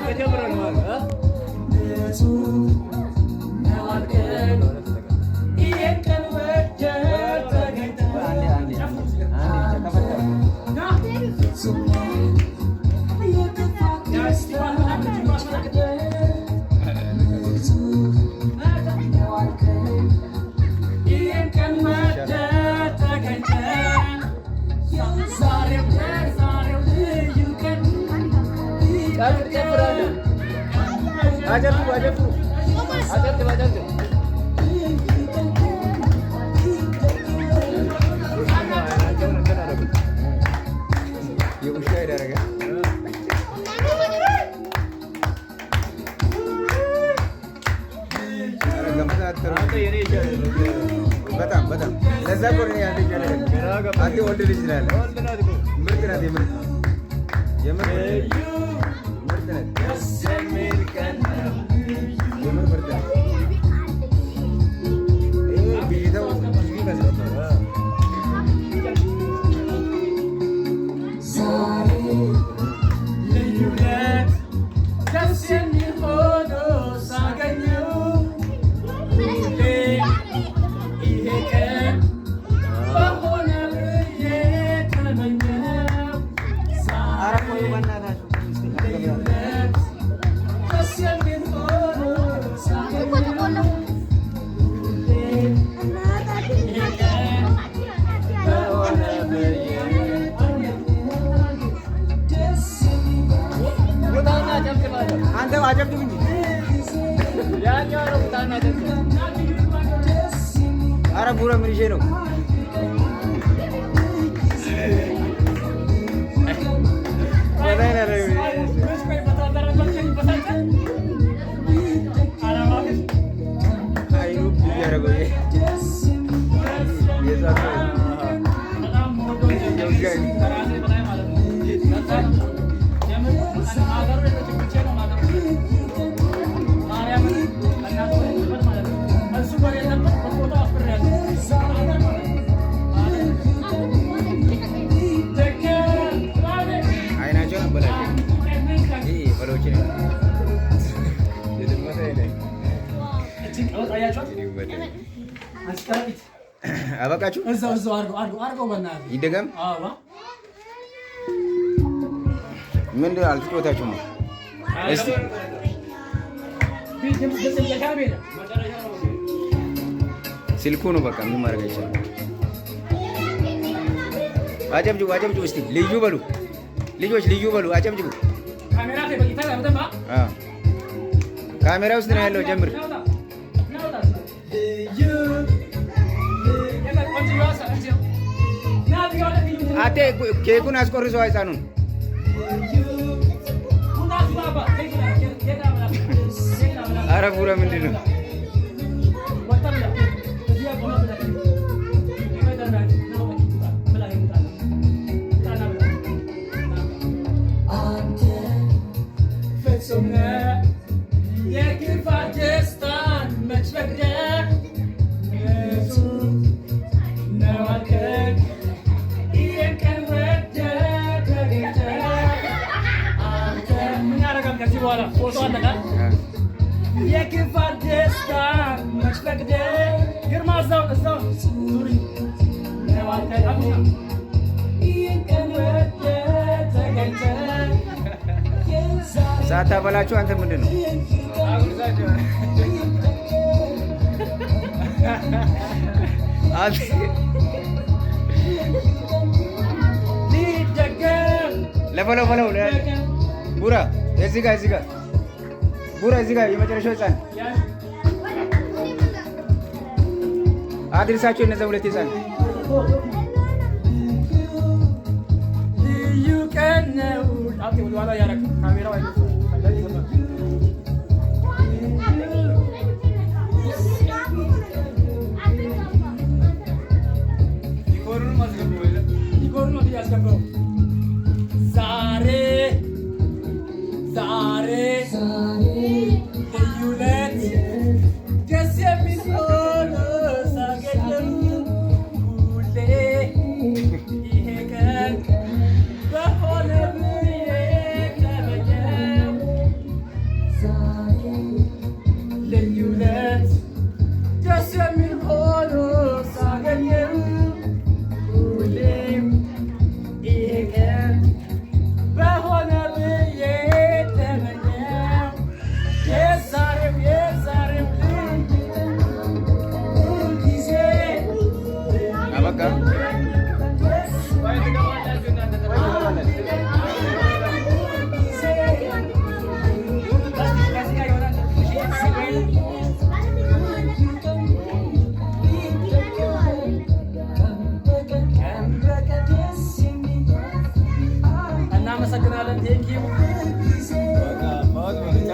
ተጀምሯል ማለት እ? ነው አልከኝ ይሄን ቀን ወደህ ተገኝተህ። አንዴ አንዴ አንዴ ብቻ ከፈት አድርግ። ይሄን ቀን ወደህ ተገኝተህ ዛሬው ዛሬው ልዩ ቀን። ጨፍር ጨፍራለሁ። አጨብጭቡ አጨብጭቡ አጨብጭብ አጨብጭብ። አይናቸውን እንትን አደረጉት። የውሻ ያደረገ። ኧረ ገምታ አትተርም። አንተ የኔ ይሻላል። በጣም በጣም ለዛ እኮ ነው ያንተ ይሻላል። ግራ ገባ። አንተ ወንድ ልጅ ትላለህ። ወንድ ናት እኮ። ምርጥ ናት። የምር የምር ልዩ ምርጥ ናት። ደስ የሚል ቀን ነው። የምር ምርጥ ናት። ይሄ ብይተው ቲቪ ይመስላል። ዛሬ ልዩ ዕለት ደስ የሚል ሆኖ ሳገኘው ሁሌ ይሄ ቀን በሆነ ብዬ ተመኘው። ኧረ ዛሬ ቆዩ በእናታችሁ። ልዩ ዕለት ደስ የሚል ሆኖ ሳገኘው ሁሌ ይሄ ቀን በሆነ ብዬ ተመኘው። ደስ የሚል ውጣና አጨብጭባለሁ። አንተ አጨብጭብ እንጂ። ያኛው ነው፣ ውጣና አጨብጭብ። ኧረ ቡረ ምን ይዤ ነው? ወላሂ አይኑ እያደረገው ይሄ የዛ ሰው የውሻ አይናቸውን አበላሸ። ይሄ በሎችን የድመት አይነት። አበቃችሁ። እዛው እዛው አድርገው አድርገው አድርገው በእናትህ። ይደገም። አዋ። ምንድን ነው አልተጫወታችሁም? እስቲ ስልኩ ነው በቃ ምንም ማድረግ አይቻልም። አጨብጭቡ አጨብጭቡ። እስቲ ልዩ በሉ ልጆች፣ ልዩ በሉ አጨብጭቡ። አዎ ካሜራ ውስጥ ነው ያለው። ጀምር። አቴ ኬኩን አስቆርሰው ህፃኑን። አረ ቡረ ምንድን ነው? አንተ ፍጹም ነህ የክፋት ደስታን መች ፈቅደህ ንጹህ ነው አልከኝ ይሄን ቀን ወደህ ተገኝተህ አንተ ምን ያደርጋል ከዚህ በኋላ ፎቶ አለቃ የክፋት ደስታን መች ፈቅደህ ግርማ እዛው እዛው ዙሪ ነው አልከኝ አቡና ይሄን ቀን ወደህ ተገኝተህ ሳታበላችሁ አንተ ምንድን ነው? አጉርሳቸው። አንተ ሊደገም ለፈለው ፈለው ቡራ እዚህ ጋር እዚህ ጋር ቡራ እዚህ ጋር የመጨረሻው ህፃን አድርሳቸው። እነዚያ ሁለት ህፃን። ልዩ ቀን ነው። አውቄ ወደኋላ እያደረክ ካሜራው አይደለም። ዲኮሩንም አስገቡ የለ። ዲኮሩን ነው ያስገባው። ዛሬ ዛሬ ልዩ ዕለት ደስ የሚል ሆኖ ሳገኘው ሁሌ ይሄ ቀን በሆነ ብዬ ተመኘው። እናመሰግናለን። Thank you.